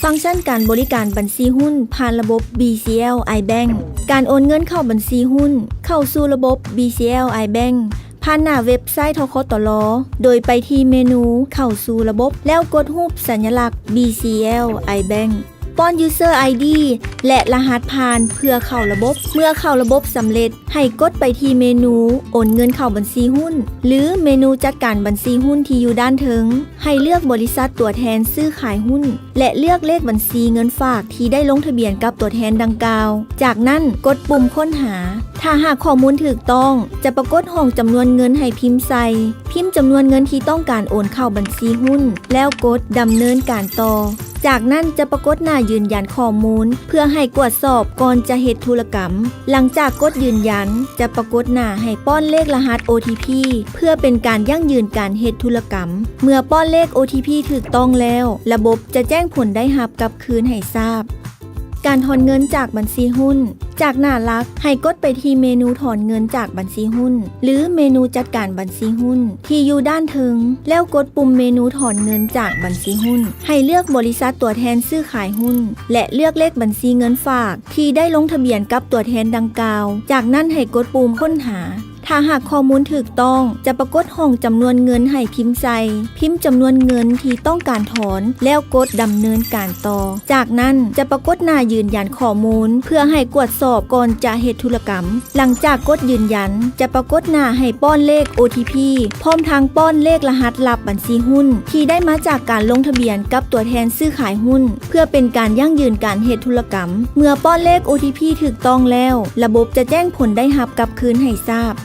ຟັງຊັນການບໍລິການບັນຊີຫຸ້ນຜ່ານລະບົບ BCL iBank. ການໂອນເງິນເຂົ້າບັນຊີຫຸ້ນ, ເຂົ້າສູ່ລະບົບ BCL iBank ຜ່ານໜ້າເວັບໄຊ ທກຕລ ໂດຍໄປທີ່ເມນູເຂົ້າສູ່ລະບົບ ແລ້ວກົດຮູບສັນຍະລັກ BCL iBank. ປ້ອນ User ID ແລະ ລະຫັດຜ່ານເພື່ອເຂົ້າລະບົບ. ເມື່ອເຂົ້າລະບົບສຳເລັດ, ໃຫ້ກົດໄປທີ່ເມນູໂອນເງິນເຂົ້າບັນຊີຫຸ້ນ ຫຼື ເມນູຈັດການບັນຊີຫຸ້ນທີ່ຢູ່ດ້ານເທິງ. ໃຫ້ເລືອກບໍລິສັດຕົວແທນຊື້ຂາຍຫຸ້ນ ແລະ ເລືອກເລກບັນຊີເງິນຝາກທີ່ໄດ້ລົງທະບຽນກັບຕົວແທນດັ່ງກ່າວ. ຈາກນັ້ນ, ກົດປຸ່ມຄົ້ນຫາ. ຖ້າຫາກຂໍ້ມູນຖືກຕ້ອງ, ຈະປາກົດຫ້ອງຈຳນວນເງິນໃຫ້ພິມໃສ່. ພິມຈຳນວນເງິນທີ່ຕ້ອງການໂອນເຂົ້າບັນຊີຫຸ້ນ ແລ້ວກົດດຳເນີນການຕໍ່. ຈາກນັ້ນຈະປາກົດໜ້າຢືນຢັນຂໍ້ມູນ ເພື່ອໃຫ້ກວດສອບກ່ອນຈະເຮັດທຸລະກຳ. ຫຼັງຈາກກົດຢືນຢັນ, ຈະປາກົດໜ້າໃຫ້ປ້ອນເລກລະຫັດ OTP ເພື່ອເປັນການຢັ້ງຢືນການເຮັດທຸລະກຳ. ເມື່ອປ້ອນເລກ OTP ຖືກຕ້ອງແລ້ວ, ລະບົບຈະແຈ້ງຜົນໄດ້ຮັບກັບຄືນໃຫ້ຊາບ. ການຖອນເງິນຈາກບັນຊີຫຸ້ນ. ຈາກໜ້າຫຼັກ, ໃຫ້ກົດໄປທີ່ເມນູຖອນເງິນຈາກບັນຊີຫຸ້ນ ຫຼື ເມນູຈັດການບັນຊີຫຸ້ນທີ່ຢູ່ດ້ານເທິງ, ແລ້ວກົດປຸ່ມເມນູຖອນເງິນຈາກບັນຊີຫຸ້ນ. ໃຫ້ເລືອກບໍລິສັດຕົວແທນຊື້ຂາຍຫຸ້ນ ແລະ ເລືອກເລກບັນຊີເງິນຝາກທີ່ໄດ້ລົງທະບຽນກັບຕົວແທນດັ່ງກ່າວ. ຈາກນັ້ນໃຫ້ກົດປຸ່ມຄົ້ນຫາ. ຖ້າຫາກຂໍ້ມູນຖືກຕ້ອງ, ຈະປາກົດຫ້ອງຈຳນວນເງິນໃຫ້ພິມໃສ່. ພິມຈຳນວນເງິນທີ່ຕ້ອງການຖອນ ແລ້ວກົດດຳເນີນການຕໍ່. ຈາກນັ້ນຈະປາກົດໜ້າຢືນຢັນຂໍ້ມູນ ເພື່ອໃຫ້ກວດສອບກ່ອນຈະເຮັດທຸລະກຳ. ຫຼັງຈາກກົດຢືນຢັນ, ຈະປາກົດໜ້າໃຫ້ປ້ອນເລກ OTP ພ້ອມທັງປ້ອນເລກລະຫັດລັບບັນຊີຫຸ້ນທີ່ໄດ້ມາຈາກການລົງທະບຽນກັບຕົວແທນຊື້ຂາຍຫຸ້ນ ເພື່ອເປັນການຢັ້ງຢືນການເຮັດທຸລະກຳ. ເມື່ອປ້ອນເລກ OTP ຖືກຕ້ອງແລ້ວ, ລະບົບຈະແຈ້ງຜົນໄດ້ຮັບກັບຄືນໃຫ້ຊາບ.